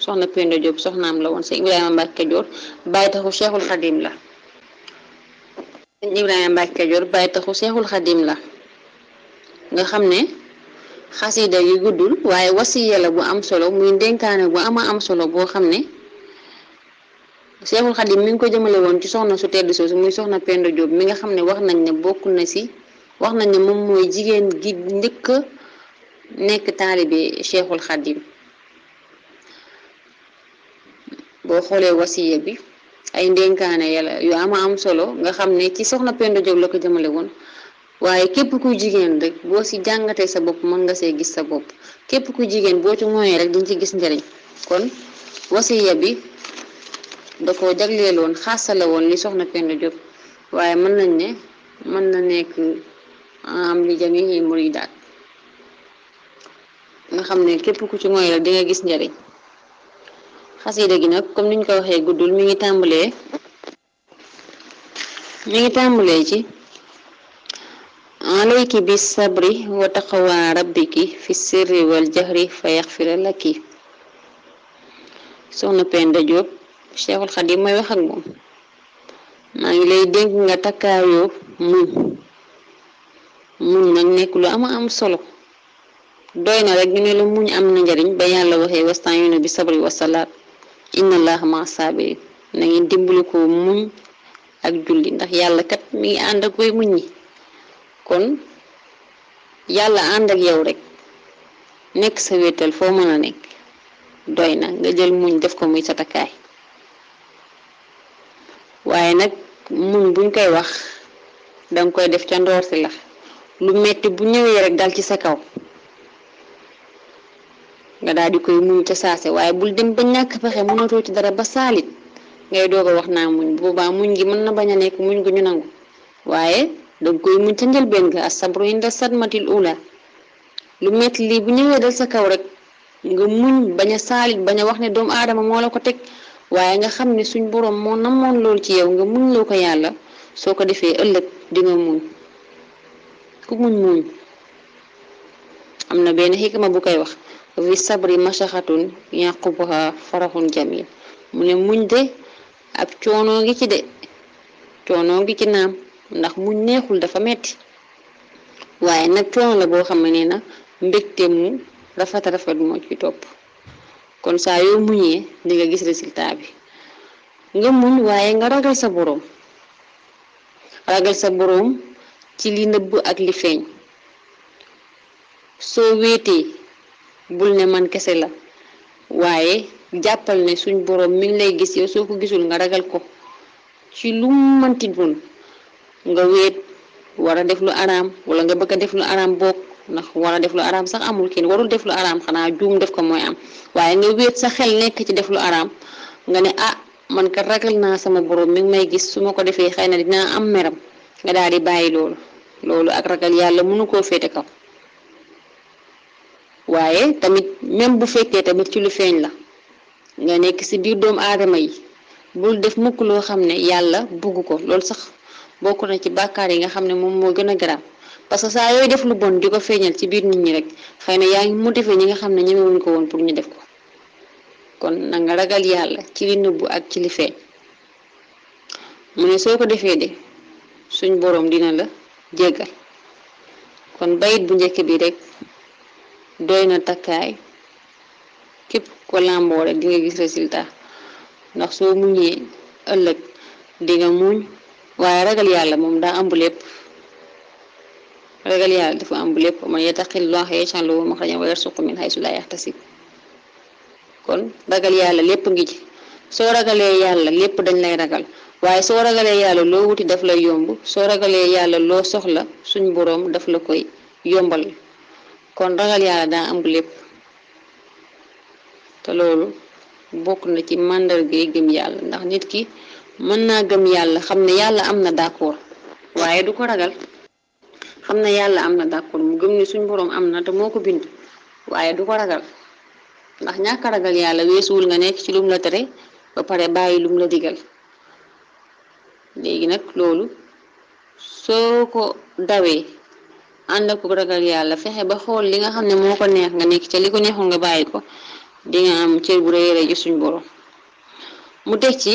soxna Penda Diop soxnaam la woon sëñ Ibrahima Mbacke Kajoor bàyyi taxu Cheikhul Khadim la sëñ Ibrahima Mbacke Kajoor bàyyi taxu Cheikhul Khadim la nga xam ne xasida yi guddul waaye wasiya la bu am solo muy dénkaane bu am solo boo xam ne Cheikhul Khadim mi ngi ko jëmale woon ci soxna su tedd soosu muy soxna Penda Diop mi nga xam ne wax nañ ne bokk na si wax nañ ne moom mooy jigéen gi njëkk nekk taalibe Cheikhul Khadim boo xoolee wasiya bi ay ndénkaane yàlla yu am solo nga xam ne ci soxna Penda Diop la ko jëmale woon waaye képp kuy jigéen rek boo si jàngatee sa bopp mën nga see gis sa bopp képp kuy jigéen boo ci mooyee rek dañ ci gis njëriñ kon wasiya bi da ko jagleeloon xaasala woon li soxna Penda Diop waaye mën nañ ne mën na nekk am li jami muridaat nga xam ne képp ku ci mooy rek di nga gis njëriñ xasida gi nag comme niñ ko waxee guddul mi ngi tàmbalee ci alayki bi sabri wa taqwa rabbiki fi sirri wal jahri fa yaxfira laki soxna Penda Diop Cheikhul Khadim mooy wax ak moom maa ngi lay dénk nga takkaayoo muñ nag nekk lu am solo doy na rek ñu ne la muñ am na njariñ ba yàlla waxee wasta'iinu bi sabri wa salaat inna allaha ma saabiriin na ngeen dimbali ko muñ ak julli ndax yàlla kat mi ngi ànd ak koy muñ ñi kon yàlla ànd ak yow rek nekk sa wéetal foo mën a nekk doy na nga jël muñ def ko muy sa takkaay waaye nag muñ buñ koy wax danga koy def ca ndoor si la lu metti bu ñëwee rek dal ci sa kaw nga daal di koy muñ ca saase waaye bul dem ba ñàkk pexe mënatoo ci dara ba saalit ngay doog a wax naa muñ boobaa muñ gi mën na bañ a nekk muñ gu ñu nangu waaye danga koy muñ ca njëlbeen ga as-sabru inda sadmatil ula lu metti lii bu ñëwee dal sa kaw rek nga muñ bañ a saalit bañ a wax ne doomu aadama moo la ko teg waaye nga xam ne suñ boroom moo namoon lool ci yow nga muñ loo ko yàlla soo ko defee ëllëg di nga muñ ku muñ am na benn xikma bu koy wax fi sabri mashaxatun yaqubuha faraxun jamil mu ne muñ de ab coonoo ngi ci de coonoo ngi ci naam ndax muñ neexul dafa metti waaye nag coono la boo xam ne na mbégte mu rafet moo ci topp kon saa yoo muñee di nga gis résultat bi nga muñ waaye nga ragal sa boroom ci li nëbb ak li feeñ soo wéetee bul ne man kese la waaye jàppal ne suñ boroom mi ngi lay gis yow soo ko gisul nga ragal ko ci lu mënti doon nga wéet war a def lu araam wala nga bëgg a def lu araam bokk ndax war a def lu araam sax amul kenn warul def lu araam xanaa juum def ko mooy am waaye nga wéet sa xel nekk ci def lu araam nga ne man kat ragal naa sama boroom mi ngi may gis su ma ko defee xëy na dinaa am meram nga daal di bàyyi loolu ak ragal yàlla mënu koo féete kaw waaye tamit même bu fekkee tamit ci lu feeñ la nga nekk ci biir doomu aadama yi bul def mukk loo xam ne yàlla bugg ko loolu sax bokk na ci bàkkaar yi nga xam ne moom moo gën a garaaw parce que saa yooy def lu bon di ko feeñal ci biir nit ñi rek xëy na yaa ngi motivé ñi nga xam ne ñemewuñ ko woon pour ñu def ko kon na nga ragal yàlla ci li nëbbu ak ci li feeñ mu ne soo ko defee de suñ boroom dina la jéggal kon bayit bu njëkk bi rek doy na takkaay képp ko làmboo rek di nga gis résultat ndax soo muñee ëllëg di nga muñ waaye ragal yàlla moom daa ëmb lépp ragal yàlla dafa ëmb lépp man yattaqillaha yaj'al lahu makhrajan wa yarzuqhu min haythu la yahtasib kon ragal yàlla lépp ngi ci soo ragalee yàlla lépp dañ lay ragal waaye soo ragalee yàlla loo wuti daf lay yomb soo ragalee yàlla loo soxla suñ boroom daf la koy yombal kon ragal yàlla daa ëmb lépp te loolu bokk na ci màndargay gëm yàlla ndax nit ki mën naa gëm yàlla xam ne yàlla am na d'accord waaye du ko ragal xam ne yàlla am na d'accord mu gëm ne suñ boroom am na te moo ko bind waaye du ko ragal ndax ñàkk a ragal yàlla weesuwul nga nekk ci lum la tere ba pare bàyyi lum la digal léegi nag loolu soo ko dawee ànd ak ragal yàlla fexe ba xool li nga xam ne moo ko neex nga nekk ca li ko neexul nga bàyyi ko di nga am cër bu rëy rëy ci suñ borom. mu teg ci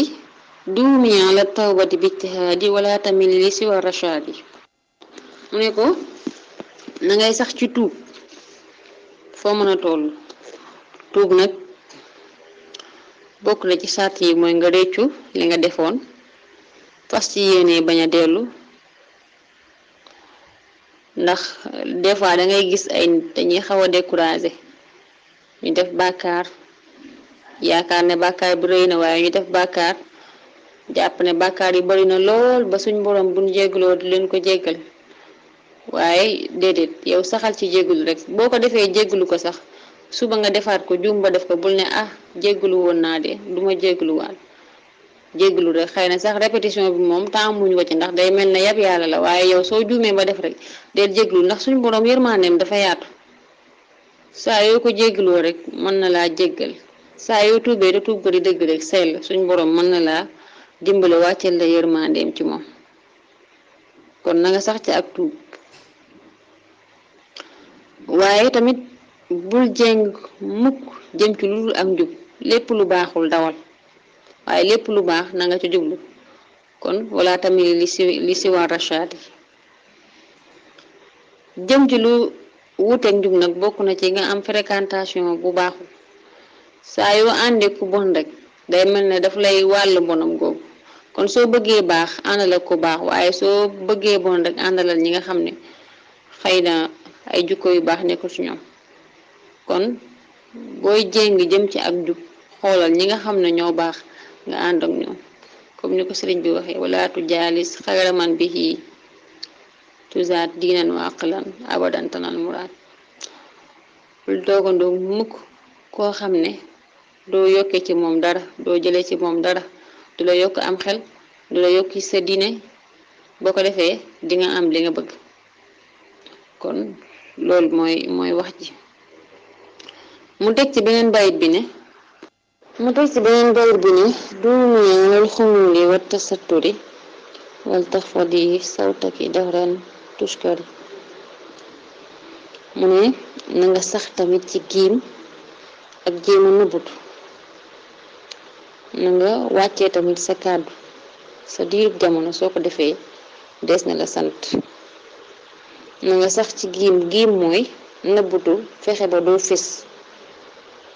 duumi ala tawbati bi ijtihaadi wala tamil li siwa rashaadi. mu ne ko na ngay sax ci tuub foo mën a toll. tuub nag bokk na ci sart yi mooy nga réccu li nga defoon fas ci yéene bañ a dellu, ndax des fois da ngay gis ay nit dañuy xaw a découragé ñu def bàkkaar yaakaar ne bàkkaar bi rëy na, waaye ñu def bàkkaar jàpp ne bàkkaar yi bari na lool ba suñ borom buñ jéggaloo di leen ko jéggal. waaye déedéet, yow saxal ci jéggalu rek. boo ko defee jéggalu ko sax suba nga defaat ko juum ba def ko bul ne jéggalu woon naa de duma jéggaluwaat. jéggalu rek, xëy na sax répétition bi moom taamuñu ko ci ndax day mel ne yab yàlla la, waaye yow soo juumee ba def rek del jéggalu ndax suñu borom yërmandeem dafa yaatu. saa yoo ko jéggaloo rek mën na laa jéggal. saa yoo tuubee te tuub ko di dëgg rek sell suñu borom mën na laa dimbale wàcceel la yërmandeem ci moom. kon na nga sax ci ak tuub. waaye tamit bul jéng mukk jëm ci lu dul ak njub. lépp lu baaxul dawal, waaye lépp lu baax na nga ci jublu. kon wala tamit li si war rashaadi. jëm ci lu wuuteeg njub nag bokk na ci nga am fréquentation bu baaxul. saa yoo àndee ku bon rek day mel ne daf lay wàll bonam googu. kon soo bëggee baax àndal ak ku baax, waaye soo bëggee bon rek àndalal ñi nga xam ne xëy na ay jukko yu baax nekkul ci ñoom. kon booy jéng jëm ci ak jub xoolal ñi nga xam ne ñoo baax nga ànd ak ñoom, comme ni ko sëriñ bi waxee wala tu jaalis xayra man bihi tuzaat diinan wa aqlan abadan tanal muraad. bul doogandoo mukk koo xam ne doo yokkee ci moom dara, doo jëlee ci moom dara, du la yokk am xel, du la yokk sa diine. boo ko defee di nga am li nga bëgg. kon loolu mooy wax ji. mu teg ci beneen bayit bi ne duumiyal xumuli wa tasatturi wal taxfadi sawtaki dahran tushkari. mu ne na nga sax tamit ci giim ak jéema nëbbutu. na nga wàccee tamit sa kàddu sa diirub jamono. soo ko defee des na la sant. na nga sax ci giim mooy nëbbutu, fexe ba doo fés.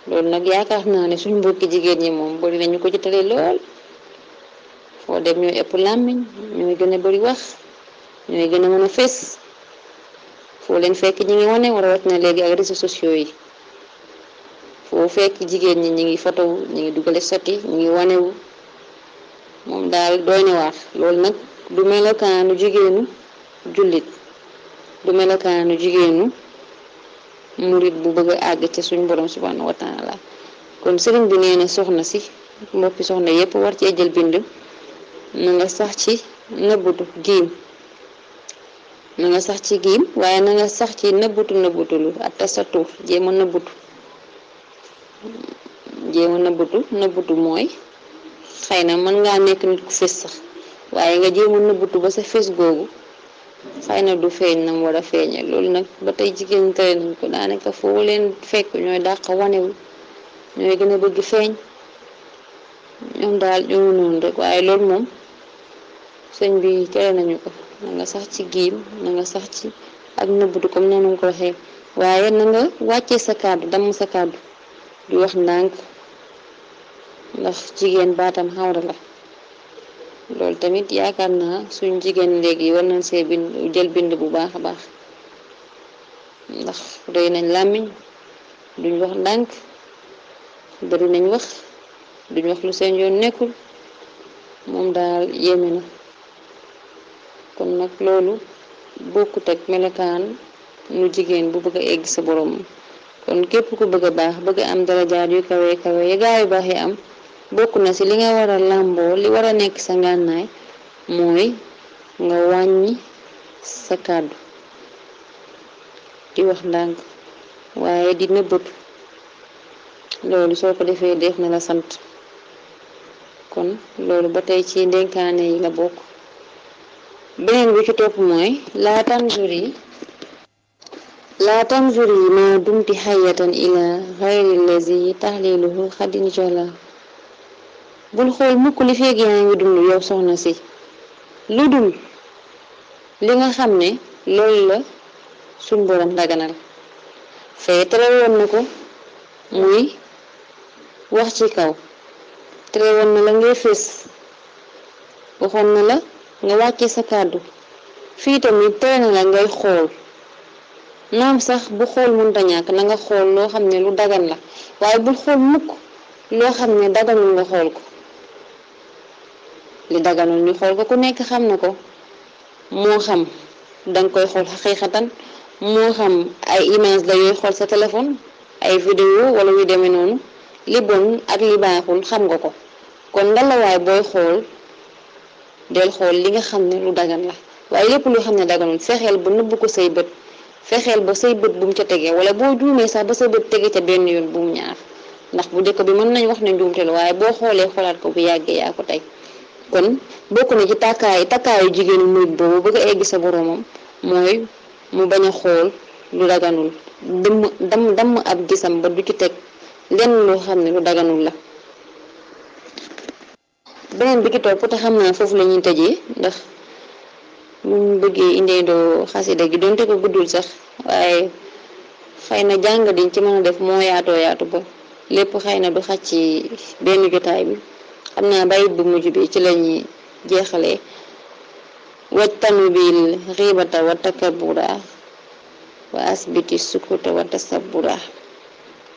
loolu nag yaakaar naa ne suñ mbokki jigéen ñi moom bari nañu ko jotale lool. foo dem ñooy ëpp làmmiñ, ñooy gën a bari wax, ñooy gën a mën a fés. foo leen fekk ñi ngi wane rawat na léegi ak réseaux sociaux yi. foo fekk jigéen ñi ngi fotowu, ñi ngi dugale soti, ñi ngi wanewu. moom daal doy na waar. loolu nag du melokaanu jigéenu jullit, du melokaanu jigéenu murit bu bëgg a àgg ca suñ borom subhanahu wa taala. kon sëriñ bi nee na soxna si, mbokki soxna yépp war cee jël bind. na nga sax ci nëbbutu giim, na nga sax ci giim, waaye na nga sax ci nëbbutulu ak tasatuur. jéema nëbbutu mooy xëy na mën ngaa nekk nit ku fés sax, waaye nga jéema nëbbutu ba sa fés googu xëy na du feeñ nam war a feeñe. loolu nag ba tey jigéen tere nañ ko. daanaka foo leen fekk ñooy dàq wanewu, ñooy gën a bëgg feeñ. ñoom daal ñoo noonu rek. waaye loolu moom sëñ bi tere nañu ko. na nga sax ci giim, na nga sax ci ak nëbbutu comme noonu nga ko waxee. waaye na nga wàccee sa kàddu, damm sa kàddu, di wax ndànk, ndax jigéen baatam xawra la. loolu tamit yaakaar naa suñ jigéen léegi war nañ see jël bind bu baax a baax, ndax rëy nañ làmmiñ, duñ wax ndànk, bari nañ wax, duñ wax lu seen yoon nekkul. moom daal yéeme na. kon nag loolu bokkut ak melokaan nu jigéen bu bëgg a egg sa borom. kon képp ku bëgg a baax, bëgg a am darajaat yu kawe ya gaa yu baax yi am, bokk na ci li nga war a làmboo, li war a nekk sa ngànnaay mooy nga wàññi sa kàddu, di wax ndànk, waaye di nëbbatu. loolu soo ko defee def na la sant. kon loolu ba tey ci ndénkaane yi la bokk. beneen bi ci topp mooy laa tanzuri laa tanzuri ma dumti xayatan ila xayri lazi taxliluhu xadin jola bul xool mukk li feeg yaa ngi dund yow soxna si lu dul li nga xam ne loolu la suñ borom daganal fee tere woon na ko muy wax ci kaw tere woon na la ngay fés waxoon na la nga wàcce sa kàddu fii tamit tere na la ngay xool naam sax bu xool mënta ñàkk na nga xool loo xam ne lu dagan la waaye bul xool mukk loo xam ne daganul nga xool ko li daganul ñu xool ko ku nekk xam na ko moo xam danga koy xool xaqiiqatan moo xam ay image la yooy xool sa téléphone ay vidéo wala yu demee noonu li bon ak li baaxul xam nga ko kon ngalawaay booy xool del xool li nga xam ne lu dagan la waaye lépp lu xam ne daganul fexeel ba nëbb ko say bët fexeel ba say bët bu mu ca tegee wala boo juumee sax ba say bët tege ca benn yoon bu mu ñaar ndax bu njëkk bi mën nañ wax ne njuumte la waaye boo xoolee xoolaat ko bu yàggee yaa ko tey kon bokk na ci takkaayu jigéenu murit boobu bëgg a egg sa boromam mooy mu bañ a xool lu daganul damm ab gisam ba du ci teg lenn loo xam ne lu daganul la. beneen bi ki topp te xam naa foofu la ñuy tëjee ndax muñ bëggee indeendoo xasida gi donte ko guddul sax waaye xëy na jàng diñ ci mën a def moo yaatoo yaatu ba lépp xëy na du xaj ci benn jotaay bi xam naa bayit bu mujj bi ci lañuy jeexalee wajtanu bil xiibata wa takabura wa asbiti sukuta wa tasabura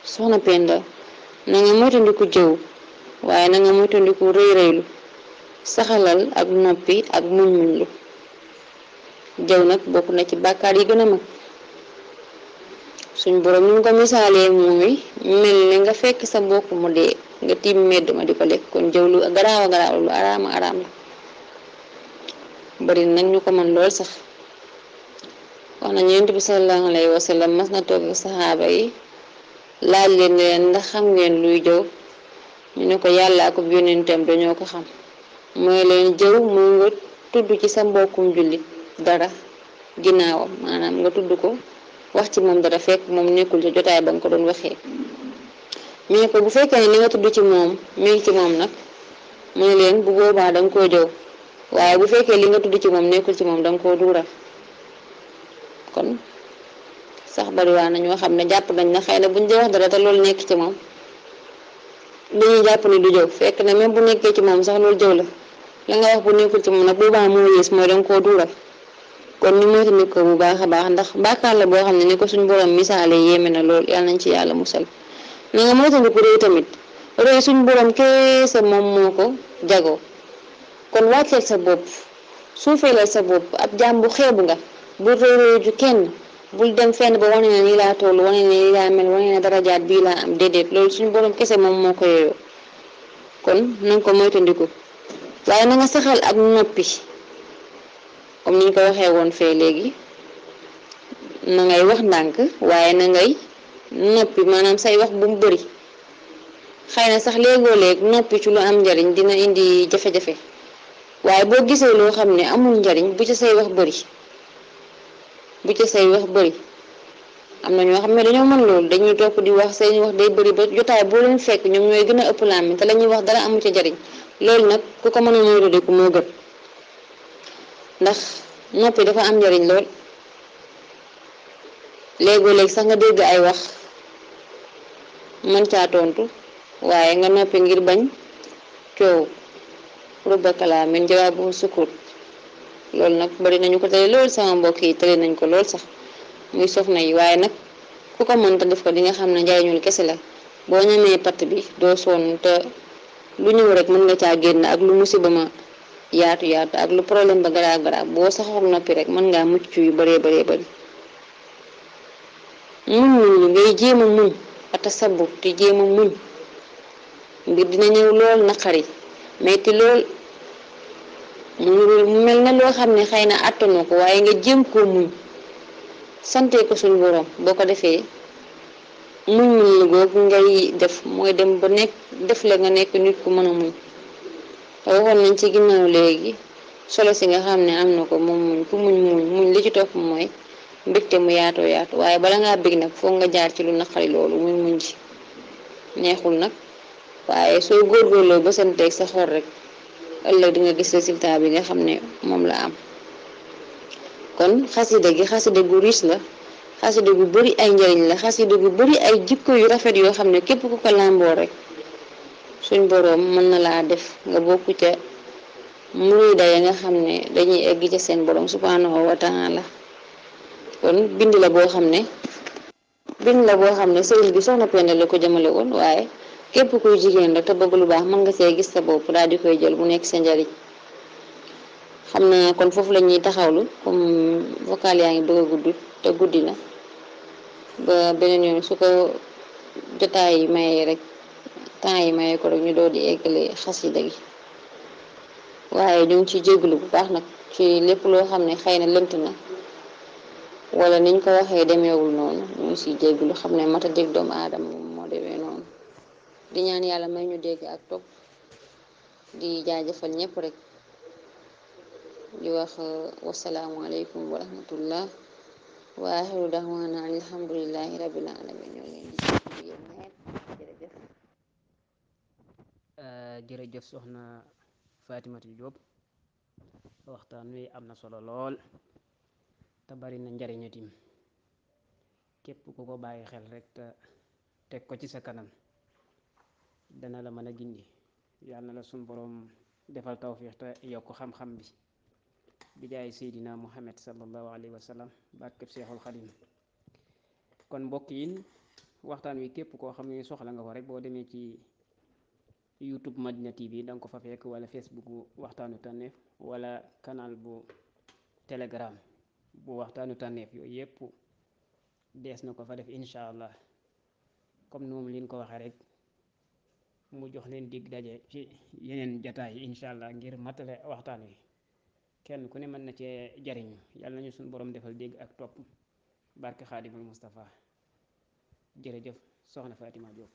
soxna Penda na nga moytandiku jëw waaye na nga moytandiku rëy rëylu saxalal ak noppi ak muñ lu jëw nag bokk na ci bàkkaar yi gën a mag suñ borom ñu ko misaalee mooy mel ne nga fekk sa mbokk mu dee nga tiim medd ma di ko lekk kon jëw lu garaaw a garaaw lu araama araam la bari nag ñu ko mën lool sax wax nañu Yonent bi sallallahu alayhi wa sallam mas na toog ak saxaaba yi laaj leen ne leen ndax xam ngeen luy jëw ñu ne ko yàlla ak yonentam dañoo ko xam mooy leen jëw muy nga tudd ci sa mbokkum jullit dara ginnaawam maanaam nga tudd ko wax ci moom dara fekk moom nekkul ci jotaay ba nga ko doon waxee mu ne ko bu fekkee ne li nga tudd ci moom mi ngi ci moom nag mu ne leen bu boobaa danga koo jëw waaye bu fekkee li nga tudd ci moom nekkul ci moom danga koo duural kon sax bariwaa na ñoo xam ne jàpp nañ na xëy na buñ dee wax dara te loolu nekk ci moom dañuy jàpp ni du jëw fekk ne même bu nekkee ci moom sax loolu jëw la nga wax bu nekkul ci moom nag boobaa moo yées mooy danga koo duural kon ni moytu ko bu baax a baax ndax bàkkaar la boo xam ne ni ko suñ borom misaale yéeme na lool yàlla nañ ci yàlla musal na nga moytandiku réew tamit réew suñ borom keese moom moo ko jagoo kon wàcceel sa bopp suufeelal sa bopp ab jaam bu xeebu nga bul réew ju kenn bul dem fenn ba wane ne nii laa toll wane ne nii laa mel wane ne darajaat bii laa am déedéet loolu suñ borom kese moom moo ko yeyoo kon na nga ko moytandiku waaye na nga saxal ak noppi comme ni ñu ko waxee woon fee léegi na ngay wax ndànk waaye na ngay noppi maanaam say wax bu mu bëri xëy na sax léegoo léeg noppi ci lu am njariñ dina indi jafe-jafe waaye boo gisee loo xam ne amul njariñ bu ci say wax bëri bu ci say wax bëri am na ñoo xam ne dañoo mën loolu dañuy topp di wax seen wax day bëri ba jotaay boo leen fekk ñoom ñooy gën a ëpp làmmiñ te la ñuy wax dara amu ci njariñ loolu nag ku ko mën a moytandiku moo gën ndax noppi dafa am njariñ lool léegoo léeg sax nga dégg ay wax mën caa tontu waaye nga noppi ngir bañ coow rubba kalaamin jawaabu sukut loolu nag bari nañu ko tële lool sama mbokk yi tële nañ ko lool sax muy soxna yi waaye nag ku ko mënta def ko di nga xam ne njariñul kese la boo ñemee patt bi doo sonn te lu ñëw rek mën nga caa génn ak lu musiba ma yaatu yaatu ak lu problème ba garaaw garaaw boo saxoog noppi rek mën ngaa mucc yu bëree bari muñ ngay jéem a muñ ata sabu te jéem a muñ mbir dina ñëw lool naqari metti lool mu mel na loo xam ne xëy na àttanoo ko waaye nga jéem koo muñ sante ko suñ borom boo ko defee muñ la googu ngay def mooy dem ba nekk def la nga nekk nit ku mën a muñ te waxoon nañ ci ginnaaw léegi solo si nga xam ne am na ko moom muñ ku muñ li ci topp mooy mbégte mu yaatoo yaatu waaye bala ngaa bég nag foog nga jaar ci lu naqari loolu muy muñ ci neexul nag waaye soo góorgóorloo ba santeeg sa xol rek ëllëg di nga gis résultat bi nga xam ne moom la am. kon xasida gu riche la, xasida gu bari ay njariñ la, xasida gu bari ay jikko yu rafet yoo xam ne képp ku ko làmboo rek suñ boroom mën na laa def nga bokk ca murida ya nga xam ne dañuy egg ca seen boroom subhanahu wa taala. kon bind la boo xam ne sëriñ bi soxna Penda la ko jëmale woon, waaye képp kuy jigéen rek te bëgg lu baax mën nga see gis sa bopp daal di koy jël bu nekk sa njariñ. xam naa kon foofu la ñuy taxawlu comme vocal yaa ngi bëgg a gudd te guddi na, ba beneen yoon su ko jotaay yi mayee rek temps yi mayee ko rek ñu doon di eggale xasida gi. waaye ñu ngi ciy jégalu bu baax nag ci lépp loo xam ne xëy na lënt na wala niñ ko waxee demeewul noonu, ñu ngi ciy jégalu xam ne mat a dégg doomu aadama moo demee noonu. di ñaan yàlla may ñu dégg ak topp, di jaajëfal ñëpp rek. di wax wasalaamualeykum wa rahmatullah wa axiru daxwaana an alhamdulilahi rabbil alamin. ñoo leen di yéen ñëpp jërëjëf. jërëjëf soxna Fatimata Diop, waxtaan wi am na solo lool te bari na njariñatim. képp ku ko bàyyi xel rek te teg ko ci sa kanam dana la mën a gindi. yàlla na la suñ boroom defal tawfiix te yokk xam-xam bi jaay seydina muhammad sallallahu alayhi wa sallam, barkeb seexul xadim. kon mbokk yi, waxtaan wi képp koo xam ne soxla nga ko rek boo demee ci YouTube Madina TV da nga ko fa fekk, wala Facebook waxtaanu tànneef, wala canal bu Telegram bu waxtaanu tànneef. yooyu yépp dees na ko fa def incha allah. comme ni moom leen ko waxee rek, mu jox leen dig daje ci yeneen jataay yi incha allah ngir matale waxtaan wi. kenn ku ne mën na cee jariñu. yàlla nañu suñu borom defal dégg ak topp, barke xaadimul Mustafa. jërëjëf soxna Fatima Diop.